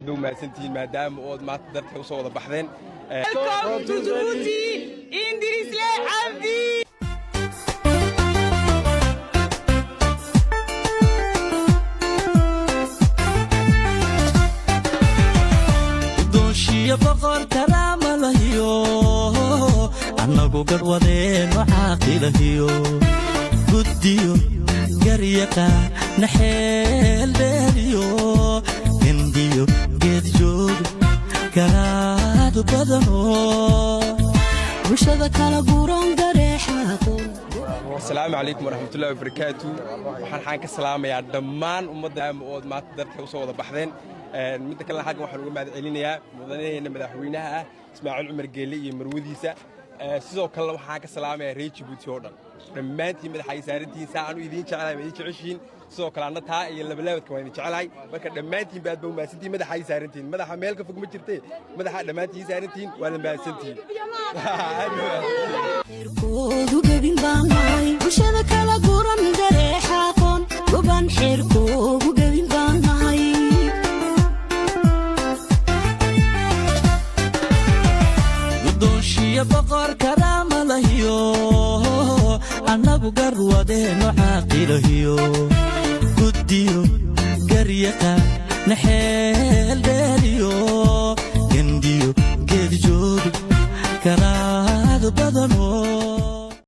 Bay u mahadsantihiin maadaama ood maanta dartay usoo wada baxdeen. Welcome to Djibouti, Idrisle Abdi. Dooshiyo boqor karaama lahiyo, annagu garwadeenno caaqilahiyo, guddiyo garyaqa naxeel dheeriyo, hindiyo geed joog garaad badano. Bulshada kala guran gareexaaqoon. Asalaamu calaykum waraxmatullahi wabarakaatu. Waxaan xaan ka salaamayaa dhammaan ummadda ood maanta dartay usoo wada baxdeen. Midda kalena, xaggan waxaan uga mahad celinayaa mudanaheena madaxweynaha ah Ismaaciil Cumar Geelle iyo marwadiisa. Sidoo kalena waxaan ka salaamayaa reer Jabuuti oo dhan. Dhammaantiin madaxa ay saarantihiin. Saa aanu idiin jecelahay ma idiin jeceshihiin. Sidoo kale anna taa iyo labalaabadka waan idin jecelahay. Marka dhammaantiin ba aad ba umahadsantihiin. Madaxa ay saarantihiin, madaxa meel ka fog ma jirte, madaxa dhammaantiin saarantihiin, waana mahadsantihiin. Xeerkoodu gebin baan nahay. Bulshada kala guran gareexaaqoon goban xeerkoogu gebin baan nahay. Guddoonshiyo boqor karaama lahiyo, annagu garwadeenno caaqilahiyo, guddiyo garyaqa naxeel dheeriyo, gendiyo geed joog garaad badano.